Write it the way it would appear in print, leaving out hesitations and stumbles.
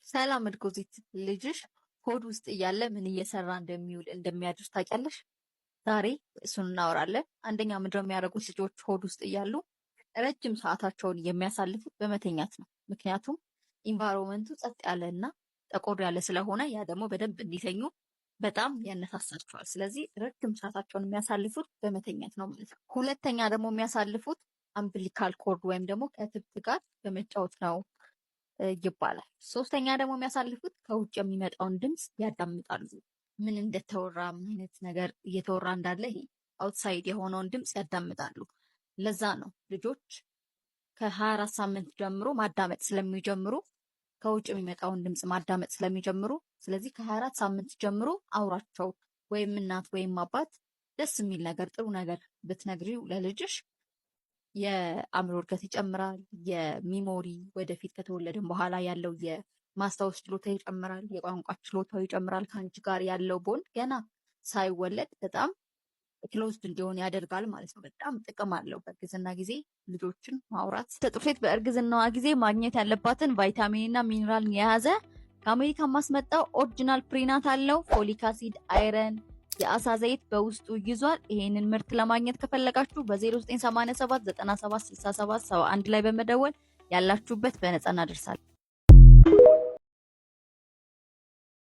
ሰላም እርጉዚት፣ ልጅሽ ሆድ ውስጥ እያለ ምን እየሰራ እንደሚውል እንደሚያድር ታውቂያለሽ? ዛሬ እሱን እናወራለን። አንደኛ ምንድነው የሚያደርጉት ልጆች ሆድ ውስጥ እያሉ? ረጅም ሰዓታቸውን የሚያሳልፉት በመተኛት ነው። ምክንያቱም environment ኡ ጸጥ ያለ እና ጠቆር ያለ ስለሆነ ያ ደግሞ በደንብ እንዲተኙ በጣም ያነሳሳቸዋል። ስለዚህ ረጅም ሰዓታቸውን የሚያሳልፉት በመተኛት ነው ማለት ነው። ሁለተኛ ደግሞ የሚያሳልፉት umbilical cord ወይም ደግሞ ከእትብት ጋር በመጫወት ነው ይባላል። ሶስተኛ ደግሞ የሚያሳልፉት ከውጭ የሚመጣውን ድምፅ ያዳምጣሉ። ምን እንደተወራ፣ ምን አይነት ነገር እየተወራ እንዳለ ይሄ outside የሆነውን ድምፅ ያዳምጣሉ። ለዛ ነው ልጆች ከ24 ሳምንት ጀምሮ ማዳመጥ ስለሚጀምሩ፣ ከውጭ የሚመጣውን ድምፅ ማዳመጥ ስለሚጀምሩ፣ ስለዚህ ከ24 ሳምንት ጀምሮ አውራቸው። ወይም እናት ወይም አባት ደስ የሚል ነገር፣ ጥሩ ነገር ብትነግሪው ለልጅሽ የአእምሮ እድገት ይጨምራል። የ memory፣ ወደፊት ከተወለደም በኋላ ያለው የማስታወስ ችሎታ ይጨምራል። የቋንቋ ችሎታው ይጨምራል። ከአንቺ ጋር ያለው ቦንድ ገና ሳይወለድ በጣም closed እንዲሆን ያደርጋል ማለት ነው። በጣም ጥቅም አለው በእርግዝና ጊዜ ልጆችን ማውራት። ጥሩ ሴት በእርግዝናዋ ጊዜ ማግኘት ያለባትን ቫይታሚንና ሚኒራልን የያዘ ከአሜሪካ ማስመጣው original prenatal አለው። Folic acid፣ iron፣ የአሳ ዘይት በውስጡ ይዟል። ይሄንን ምርት ለማግኘት ከፈለጋችሁ በ0987 97 67 71 ላይ በመደወል ያላችሁበት በነፃ እናደርሳለን።